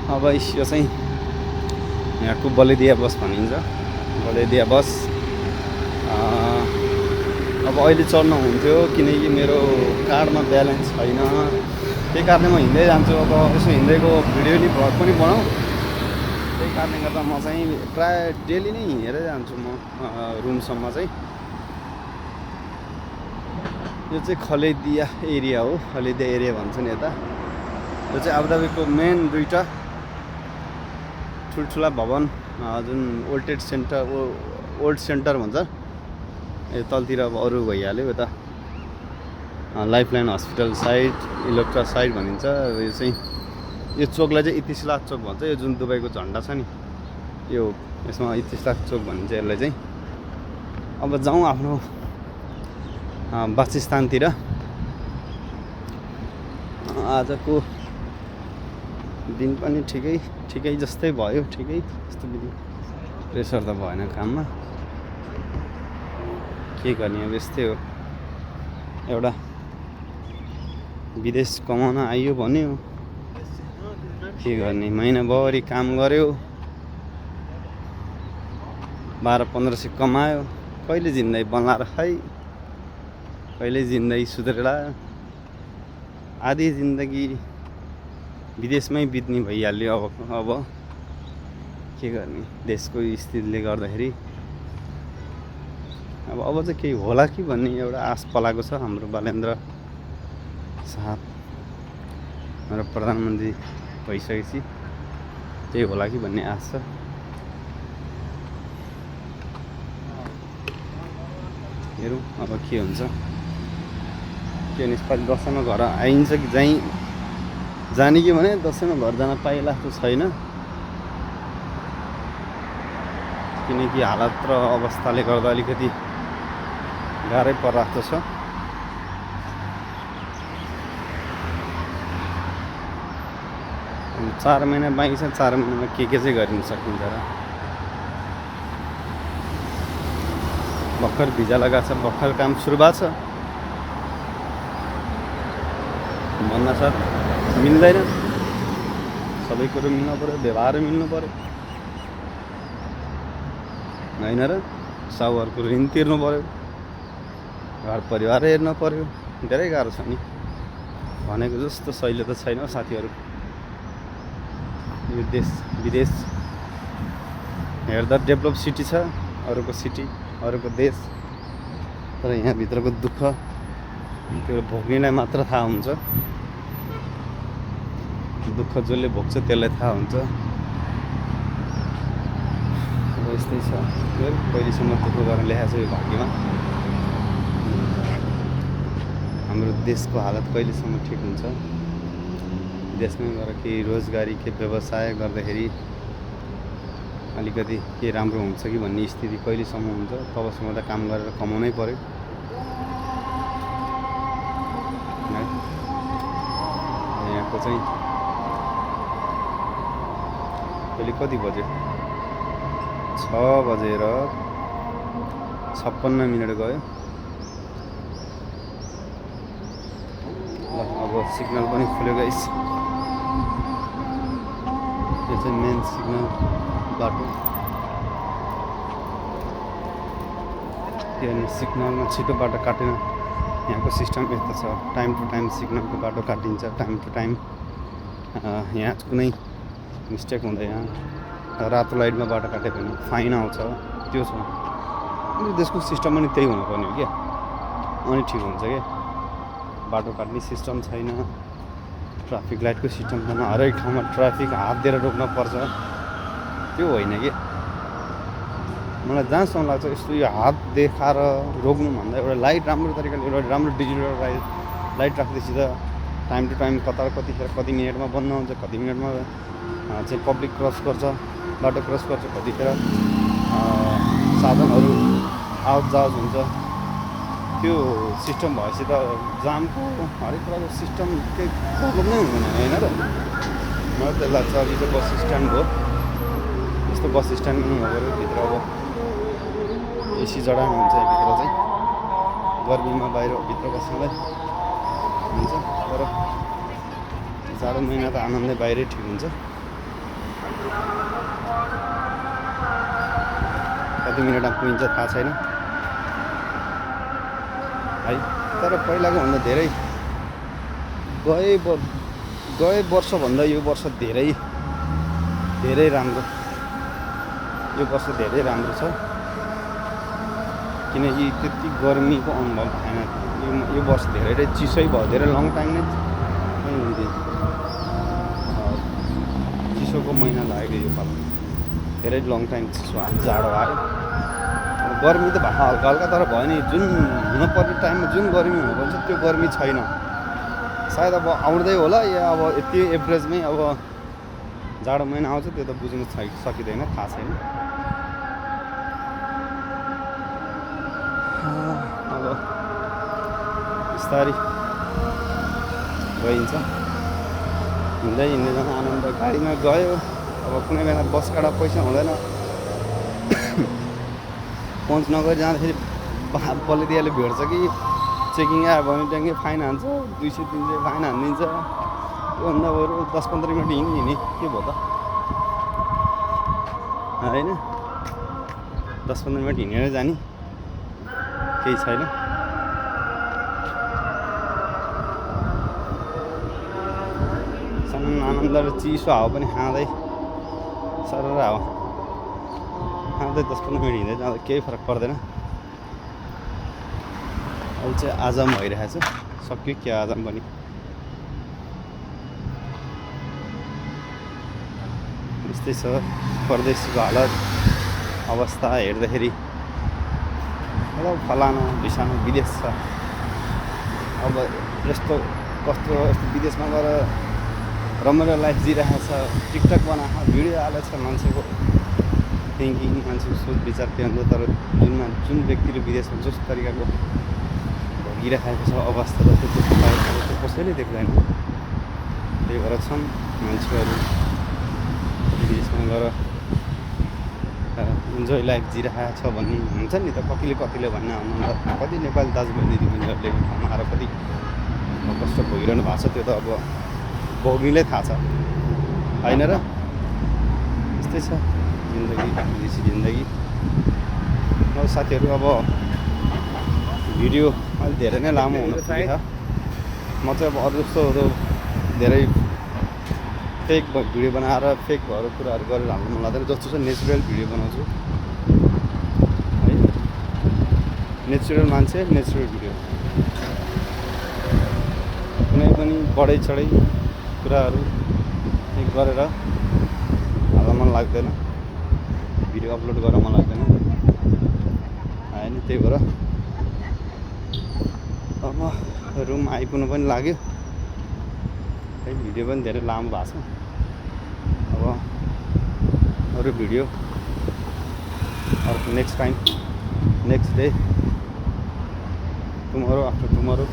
अब यो चाहिँ यहाँको बलेदिया बस भनिन्छ। बलेदिया बस अब अहिले चढ्न हुन्थ्यो किनकि मेरो कार्डमा ब्यालेन्स छैन, त्यही कारणले म हिँड्दै जान्छु। अब यसो हिँडेको भिडियो नि भ्लग पनि बनाऊ, त्यही कारणले गर्दा म चाहिँ प्रायः डेली नै हिँडेरै जान्छु म रुमसम्म चाहिँ। यो चाहिँ खलेदिया एरिया हो, खलेदिया एरिया भन्छ नि यता। यो चाहिँ आबुधाबीको मेन दुईवटा ठुल्ठुला भवन जुन ओल्ड सेन्टर भन्छ, यो तलतिर अब अरू भइहाल्यो। यता lifeline hospital side, Electra side भनिन्छ। यो चाहिँ यो चोकलाई चाहिँ इतिसलात चोक भन्छ। यो जुन दुबईको झन्डा छ नि, यो यसमा इतिसलात चोक भनिन्छ यसलाई चाहिँ। अब जाउँ आफ्नो वासस्थानतिर। आजको दिन पनि ठिकै जस्तै भयो, ठिकै जस्तो बित्यो। प्रेसर त भएन काममा, के गर्ने अब यस्तै हो। एउटा विदेश कमाउन आइयो भन्यो, के गर्ने, महिनाभरि काम गर्यो, 1200-1500 कमायो। कहिले जिन्दगी बन्ला र खै, कहिले जिन्दगी सुध्रेला। आधी जिन्दगी विदेशमै बित्ने भइहाल्यो। अब के गर्ने, देशको स्थितिले गर्दाखेरि अब चाहिँ केही होला कि भन्ने एउटा आश पलाएको छ हाम्रो बालेन्द्र साहब र प्रधानमन्त्री भइसकेपछि त्यही होला कि भन्ने आश छ। हेरौँ अब के हुन्छ। के यसपालि दसैँमा घर आइन्छ कि जाने कि भने दसैँमा घर जान पाइला जस्तो छैन, किनकि हालत र अवस्थाले गर्दा अलिकति गाह्रै परिरहेको छ। अब 4 महिना बाँकी छ, 4 महिनामा के चाहिँ गरिन सकिन्छ र। भर्खर भिजा लगाएको छ, भर्खर काम सुरु भएको छ, भन्नासाथ मिल्दैन। सबै कुरो मिल्नु पऱ्यो, व्यवहार मिल्नु पऱ्यो होइन र। साहुहरूको ऋण तिर्नु पऱ्यो, घर परिवार हेर्नु पऱ्यो, धेरै गाह्रो छ नि। भनेको जस्तो शैली त छैन साथीहरू। यो देश विदेश हेर्दा डेभलप सिटी छ, अरूको सिटी, अरूको देश, तर यहाँभित्रको दुःख त्यो भोग्नेलाई मात्र थाहा हुन्छ। दुःख जसले भोग्छ त्यसलाई थाहा हुन्छ। अब यस्तै छ, पहिलेसम्म दुःख गरेर ल्याएको छ यो भाग्यमा। हाम्रो देशको हालत कहिलेसम्म ठिक हुन्छ, देशमै गएर केही रोजगारी, केही व्यवसाय गर्दाखेरि अलिकति के राम्रो हुन्छ कि भन्ने स्थिति कहिलेसम्म हुन्छ, तबसम्म त काम गरेर कमाउनै पर्यो। यहाँको चाहिँ अहिले कति बज्यो, 6:56 गयो। ल अब सिग्नल पनि खुल्यो गाइस। यो चाहिँ मेन सिग्नल बाटो। किनभने सिग्नलमा छिटो बाटो काटेन, यहाँको सिस्टम यस्तो छ। टाइम टु टाइम सिग्नलको बाटो काटिन्छ, टाइम टु टाइम। यहाँ कुनै मिस्टेक हुँदैन। रातो लाइटमा बाटो काट्यो भने फाइन आउँछ, त्यो छ। अनि देशको सिस्टम पनि त्यही हुनुपर्ने हो क्या, अनि ठिक हुन्छ क्या। बाटो काट्ने सिस्टम छैन, ट्राफिक लाइटको सिस्टम छैन, हरेक ठाउँमा ट्राफिक हात दिएर रोक्न पर्छ, त्यो होइन कि। मलाई जहाँसम्म लाग्छ यस्तो यो हात देखाएर रोक्नुभन्दा एउटा लाइट राम्रो तरिकाले, एउटा राम्रो डिजिटल लाइट राख्दैछ त टाइम टु टाइम कतिखेर कति मिनटमा बन्द हुन्छ, कति मिनटमा चाहिँ पब्लिक क्रस गर्छ, बाटो क्रस गर्छ, कतिखेर साधनहरू आवत जावत हुन्छ। त्यो सिस्टम भएपछि त जामको हरेक कुराको सिस्टम केही प्रब्लम नै हुँदैन होइन र। मलाई त लाग्छ अब चाहिँ बस स्ट्यान्ड हो, यस्तो बस स्ट्यान्ड पनि हो भित्र। अब एसी जडान हुन्छ भित्र चाहिँ, गर्मीमा बाहिर भित्र बस्नलाई हुन्छ, तर जाडो महिना त आनन्दै बाहिरै ठिक हुन्छ। कति मिनटमा पुगिन्छ थाहा छैन है। तर पहिलाको भन्दा धेरै गए वर्षभन्दा यो वर्ष धेरै राम्रो, यो वर्ष धेरै राम्रो छ। किनकि त्यति गर्मीको अनुभव भएन। यो वर्ष धेरै चिसै भयो, धेरै लङ टाइम नै चिसोको महिना लाग्यो यो पालि, धेरै लङ टाइम चिसो जाडो आयो। गर्मी त भए हल्का हल्का, तर भयो नि जुन हुनुपर्ने टाइममा जुन गर्मी हुनुपर्छ त्यो गर्मी छैन। सायद अब आउँदै होला या अब यति एभरेजमै अब जाडो महिना आउँछ, त्यो त बुझ्नु सकिँदैन, थाहा छैन। अब बिस्तारै गइन्छ, हिँड्दै जान आनन्द। गाडीमा गयो, अब कुनै बेला बस काँडा पैसा हुँदैन, पहुँच नगरी जाँदाखेरि बलिदियाले भेट्छ कि चेकिङ आयो भने ट्याङ्कै फाइन हान्छ, 200-300 फाइन हानिदिन्छ। त्योभन्दा बरु 10-15 मिनट हिँड्ने के भयो त होइन, 10-15 मिनट हिँडेर जाने, केही छैन। आनन्द र चिसो हावा पनि खाँदै सरर हावा खाँदै 10-15 मिनट हिँड्दै जाँदा केही फरक पर्दैन। अहिले चाहिँ आजम भइरहेछ, सक्यो क्या आजम पनि। यस्तै छ परदेशको हालत अवस्था हेर्दाखेरि। फलानु भिसानु विदेश छ, अब यस्तो कस्तो विदेशमा गएर रमाइलो लाइफ जिरहेको छ, टिकटक बनाएको भिडियो हालेको छ। मान्छेको थिङ्किङ, मान्छेको सोच विचार के हुन्छ। तर जुन व्यक्तिले विदेशमा जस्तो तरिकाको भोगिरहेको छ अवस्था र त्यो कसैले देख्दैन। त्यही भएर छन् मान्छेहरू विदेशमा गएर इन्जोय लाइफ जिरहेको छ भन्ने हुन्छ नि त। कतिले भन्ने हुनुहुन्छ, कति नेपाली दाजुभाइ दिदीबहिनीहरूले ठाउँमा आएर कति कष्ट भोगिरहनु भएको छ, त्यो त अब भोग्नेलाई थाहा छ होइन र। यस्तै छ जिन्दगी, देशी जिन्दगी। अब साथीहरू, अब भिडियो अहिले धेरै नै लामो हुन पुगेछ। म चाहिँ अब अरू जस्तो धेरै फेक भिडियो बनाएर फेकहरू कुराहरू गरेर हाल्नु मन लाग्दैन। जस्तो चाहिँ नेचुरल भिडियो बनाउँछु है, नेचुरल मान्छे, नेचुरल भिडियो। कुनै पनि बढाइ चढाइ कुराहरू गरेर हाल्न मन लाग्दैन, भिडियो अपलोड गर्न मन लाग्दैन होइन। त्यही भएर अब रुम आइपुग्नु पनि लाग्यो है। भिडियो पनि धेरै लामो भएको छ। अब अरू भिडियो अर्को next time, next day, tomorrow after tomorrow